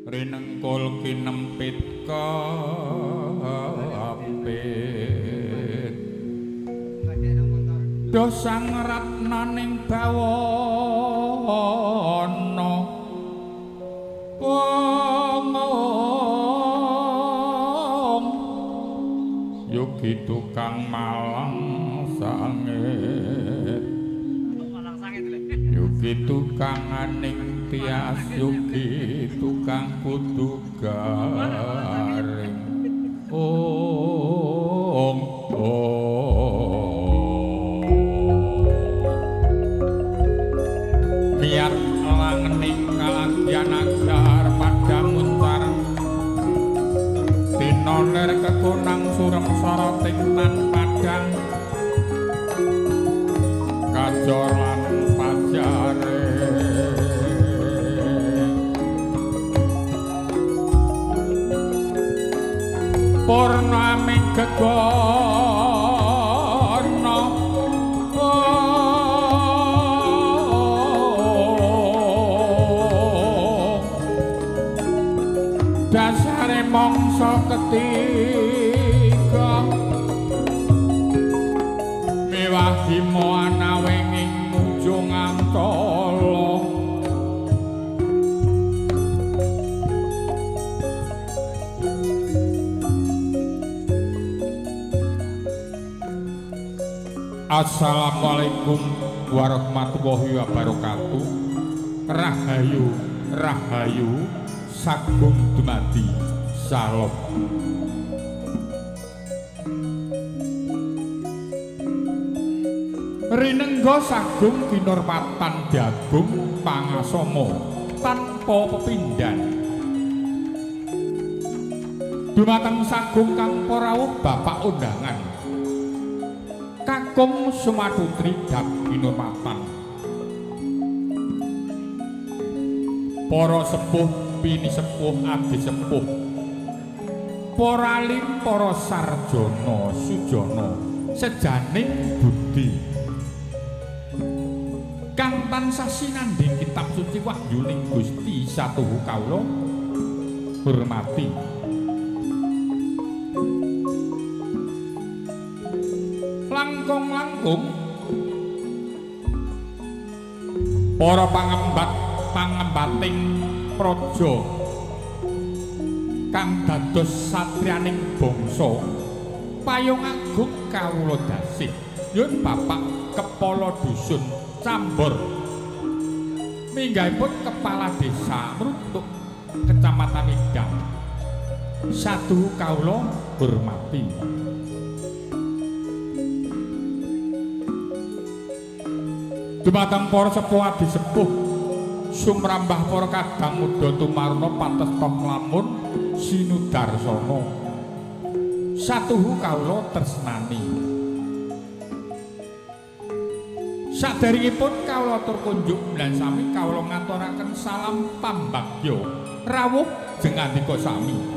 Rinengkul kinempit kapit dosang ratnaning bawana wong yogi tukang malang sangit, yogi tukang aning tias, yogi tukang kudu garing. Ong miat langening kalagyan agar padha muncar dina lir kekunang surem soroting tan padhang kajor lan pajare. Purna aming gegana dasare mangsa ketiga mewah hima anawenging mujung antala. Assalamualaikum warahmatullahi wabarakatuh. Rahayu, rahayu, sagung dumadi, salam. Rinengga sagung kinurmatan jagung pangasama tanpa pepindhan. Dumateng sagung kang parawuh bapak undangan kakung Sumatutri dap kinurmatan. Para sepuh pini sepuh abdi sepuh, para alim para sarjana sujana sejaning budi kang tansah sinandhing kitab suci wahyuning Gusti satuhu kawula hormati. Langkung-langkung para pangembat pangembating praja kang dados satriyaning bangsa payung agung kawula dasih yun bapak kepala dusun Cambor minggahipun kepala desa Mrutuk kecamatan Widang satuhu kawula hormati. Dumateng para sepuh adi sepuh sumrambah para kadang muda tumaruna pantes pamlamun sinudarsana satuhu kawula tresnani. Saderengipun kawula atur kunjuk lan sami kawula ngaturaken salam pambagya rawuh jengandika sami.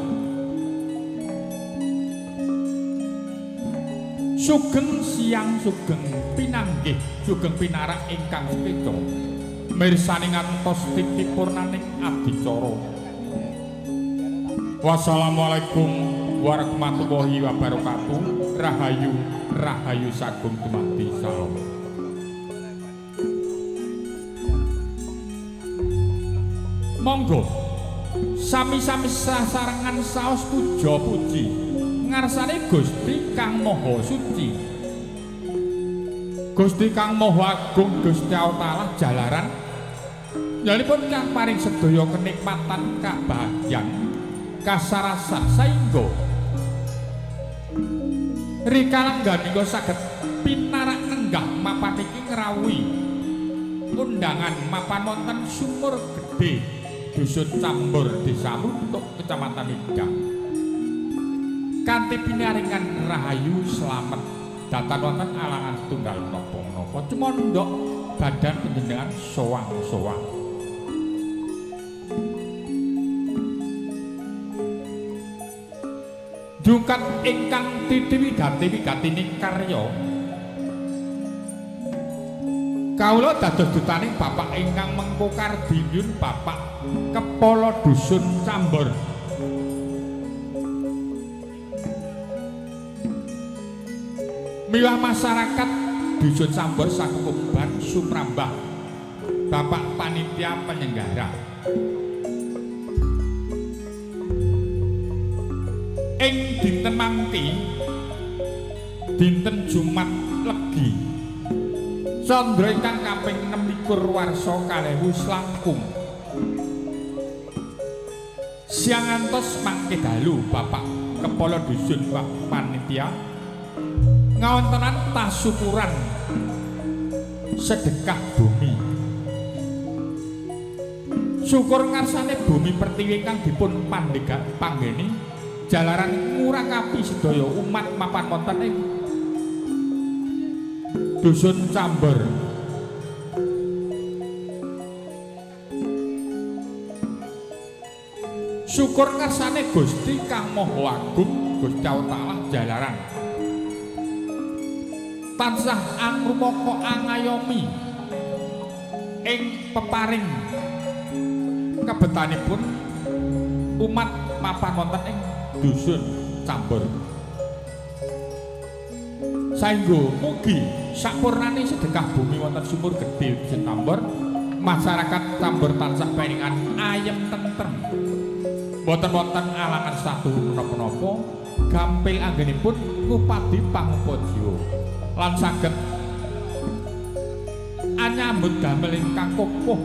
Sugeng siang sugeng pinanggih sugeng pinarak ingkang sekeca mirsani ngantos titi purnaning adicara. Wassalamualaikum warahmatullahi wabarakatuh. Rahayu rahayu sagung dumadi salam. Monggo sami-sami sasarengan saos puja puji ngarsane Gusti Kang Maha Suci, Gusti Kang Maha Agung, Gusti Allah Ta'ala jalaran nyanipun kang paring sedaya kenikmatan kabahagyan kasarasan saengga rikala nika saged pinarak nenggah mapan iki ngrawuhi undangan mapan wonten Sumur Gedhe Dusun Cambor Desa Mrutuk Kecamatan Widang kanthi pinaringan rahayu slamet datan wonten alangan setunggal napa-napa cumandhak badan panjenengan sowang-sowang. Jungkat ingkang titi wigati wigatining karya kawula dados dutaning bapak ingkang mengko kardinyun Bapak Kepala Dusun Cambor. Miwah masyarakat Dusun Cambor sakukuban sumrambah Bapak Panitia Penyenggara. Ing dinten mangki dinten Jumat Legi candra ingkang kaping 26 warsa 2000 langkung siang ngantos mangke dalu Bapak Kepala Dusun Pak Panitia ngawontenan tasyukuran sedekah bumi. Syukur ngarsane bumi pertiwi ingkang dipun panggeni jalaran ngurakapi sedaya umat mapan wonten ing Dusun Cambor. Syukur ngarsane Gusti Kang Maha Agung Gusti Allah Ta'ala jalaran tansah angrumangka angayomi ing peparing kebetanipun umat mapan wonten ing Dusun Cambor. Saengga mugi sakpurnane sedekah bumi wonten sumur gedhe Dusun Cambor, masyarakat Cambor tansah paringan ayem tentrem, boten wonten alangan satu menapa-napa, gampil anggenipun ngupadi pangupa jiwa lan saged anyambut damel ingkang kokoh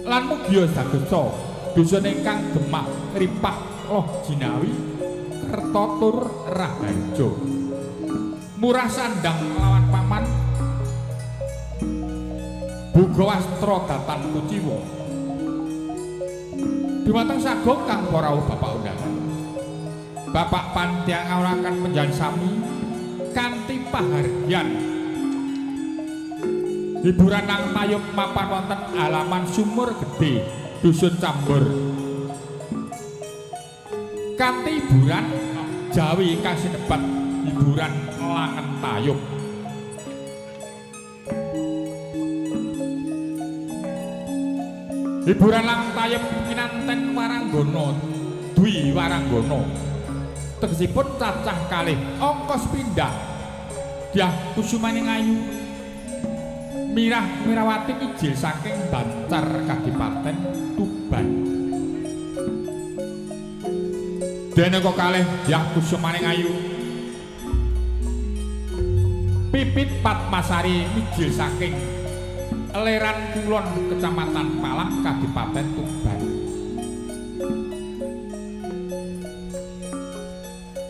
lan mugi saged dusun ingkang gemah ripah loh jinawi kerta tur raharja murah sandang lawan paman buga wastra datan kuciwa. Dumateng sagung kang para bapak undangan, Bapak Panitia ngawuraken panjenengan sami kanthi pahargyan hiburan nang tayub mapan wonten halaman Sumur Gedhe Dusun Cambor kanthi hiburan Jawi ingkang sinebat hiburan langen tayub. Hiburan langen tayub kinanten waranggana dwi waranggana tegesipun cacah kalih ongkos pindah Dyah Kusumaning Ayu Mirah Mirawati ijil saking Bancar Kadipaten Tuban. Dene kok kalih Dyah Kusumaning Ayu Pipit Padmasari mijil saking Leran Kulon Kecamatan Palang Kadipaten Tuban.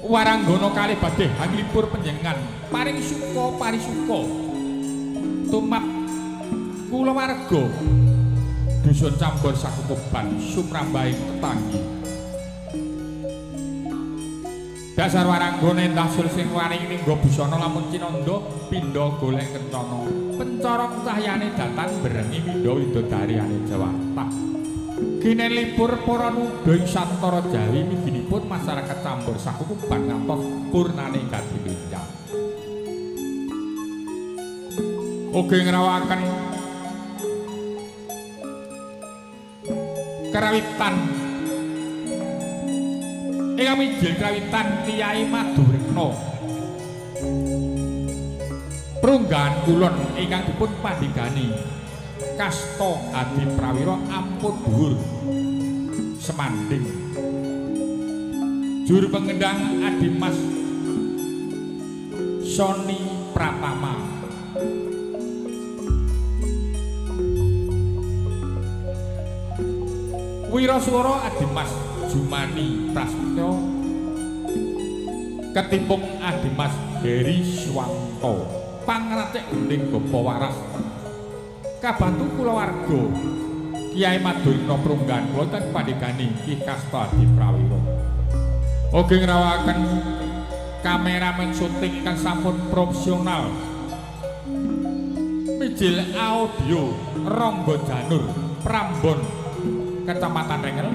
Waranggana kalih badhe hanglipur panjenengan paring suka parisuka tumap kulawarga Dusun Cambor sakukuban sumrambahing tetanggi. Dasar waranggana endah sul sing waring ningga busana lamun cinandha pindha golek kencana pencorong cahyane datan berengi windha widodariane Jawata. Kinen lipur para nuda ing santara Jawi miginipun masyarakat Cambor sakukuban ngantos purnane gati benjang. Ugi ngrawaken karawitan ingkang mijil krawitan Kyai Madurekna Prunggahan kulon ingkang dipun pandhegani Kasta Adi Prawira ampun dhuwur semanding. Juru pengendang Adimas Sony Pratama. Wiraswara Adimas Jumani Prasetyo ketimpung Adimas Heri Swanto pangracik gending Bapa Waras kabantu kulawarga Kyai Madurna Prunggahan kula ten pandhegani Ki Kasta Adi Prawira. Ugi ngrawaken kameramen syuting ingkang sampun profesional mijil audio Ronggo Janur Prambon Kecamatan Rengel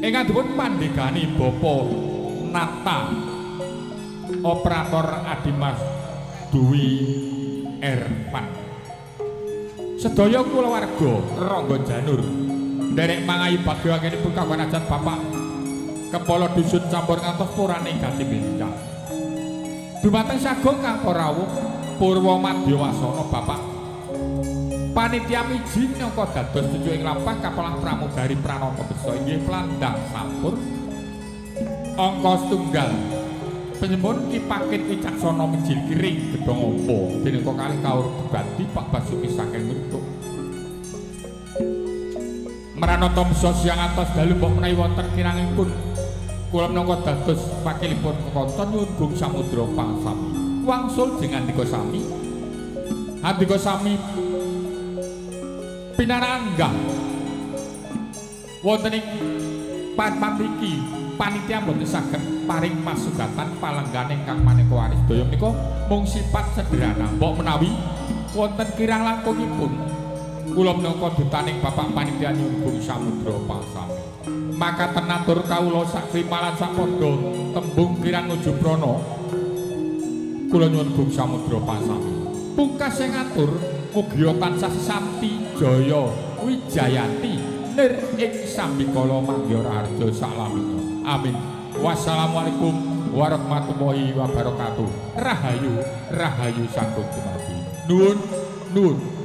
ingkang dipun pandhegani Bapak Nata operator Adimas Dwi Ervan. Sedaya kulawarga Rangga Janur nderek mangayu bagya anggenipun kagungan hajat Bapak Kepala Dusun Campur ngantos purane gati bencang. Dumateng sagung kang rawuh Purwa Madya Wasana Bapak Panitia miji minangka dados cucu ing lampah kapelah pramugari Pranata Beksa inggih Plandang Sampur angka setunggal penyembun Ki Pakit Wicaksana mijil kiring gedhong apa dene kok kalih kaur Bupati Pak Basuki saking Ngrutuk Mranata mesa siang atos dalu mbok menawi wonten kirangipun kula minangka dados wakilipun kekanca nyuwun gung samudra pangsami wangsul jeng andika sami andika sami pinaranggah wonten ing papan mriki panitia mboten saged paring masugatan palenggan ingkang maneka waris sedaya menika mung sifat sederhana mbok menawi wonten kirang langkungipun kula minangka dutaning Bapak Panitia nyuwun gung samudra pangsami makaten atur kawula sakrimalan sapadha tembung kirang nuju prana kula nyuwun gung samudra pangsami pungkas sing atur mugia tansah santi jaya wijayanti nir ing sambikala mangya raharja salamina. Amin. Wassalamualaikum warahmatullahi wabarakatuh. Rahayu rahayu sagung dumadi. Nuwun nuwun.